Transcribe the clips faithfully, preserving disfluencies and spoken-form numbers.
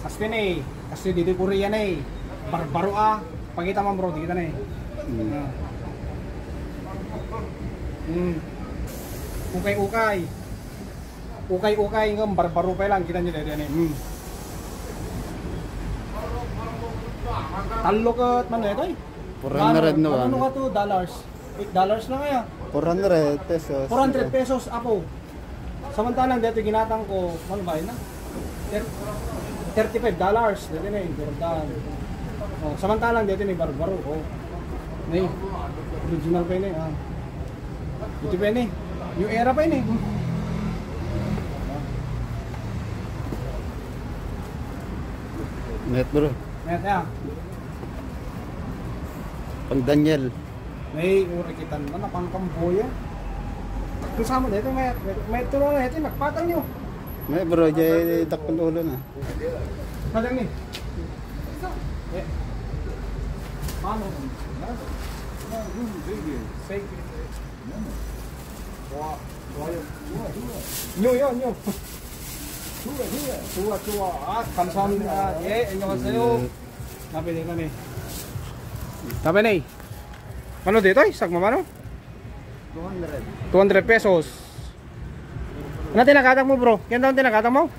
Kastoy ne, kastoy ditoy Korea ne. Barbaro a. Pakita man, bro, dikita ne. Mm. Ah. Mm. Ukay-ukay. Ukay-ukay ngem barbaro pay lang, kita nyo daytoy ne. Mm. Tallo ket mano daytoy? Four hundred no, mano, ano? Ka to dollars? Eight dollars lang kaya. Four hundred pesos. Four hundred pesos, apo. Samantalang dito ginatang ko, ano ba yun na? Thir-, thirty-five dollars. Dito na yung Jordan. Oh, samantalang dito na yung barbaro. Oh. Na yun. Original pa yun eh. Ah. Ito pa yun eh. New era pa yun eh. Net, bro. Net, ah. Pang Daniel. May urikitan man, napangkamboya. Kung sa mo dito, may, may, may tulo na ito, nagpatang nyo. May bro, jay dakkel ulo na. Madam ni. Eh. Paano? Safety. Tua, tua yun. Nyo, yun, nyo. Tua, tua. Ah, kamsahamnida. Eh, annyeonghaseyo. Tapi ni, kami. Tapi ni. Ano dito, eh? Sagma mano? Two hundred. Two hundred pesos. Ano tinakatang mo, bro? Yan daw ang tinakatang mo?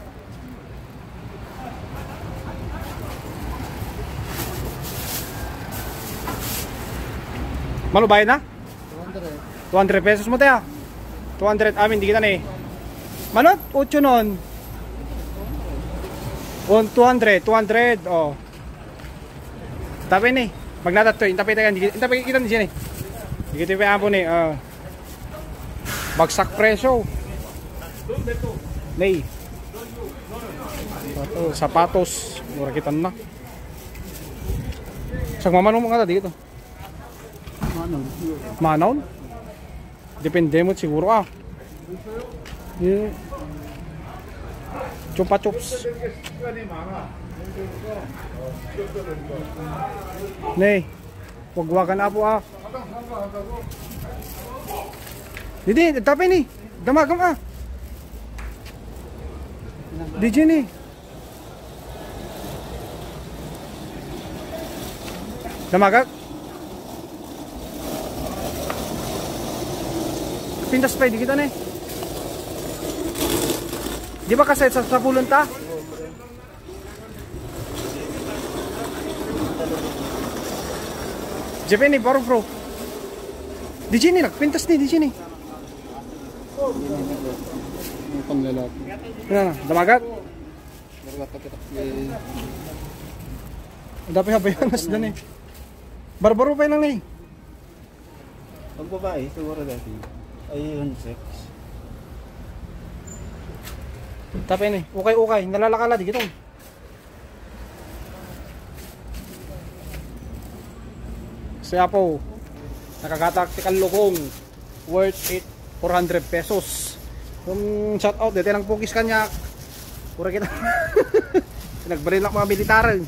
Malubayan na? Two hundred. Two hundred pesos mo, tayo. Two hundred, amin, di kita ni. Manot, ocho non. On, two hundred, two hundred, oh. Tapi ni, magnatat to, intapi tayo, intapi kita ni, Jenny. Hindi kita pa ni, ah. Bagsak presyo. Nay. Sapatos, mura kita na. Sagma mano mo nga dito. Manaw? Depende mo siguro, ah. Yeah. Chupa chups. Nay. Wagwagan apo, ah. Didi, tapi ni. Damagam, ah. Di Jenny. Damagak. Pintas pa, di kita ni. Di ba kasi sa, sa pulon ta? Jepeni, baro, bro. Di Jenny, nagpintas ni, di Jenny. Ang panglalaki. Ano, damagak? Darwa ta kita, eh. Dapat habayanas dan eh. Barbaro pa lang eh. Pag babae, siguro dati. Ay, unisex. Tapi ni, ukay-ukay, nalalakala di kita. Si Apo, nakagatak ti kallukong, worth it, four hundred pesos. Kung shout out, dito lang pugis kanya. Pura kita. Nagbalin lang mga military.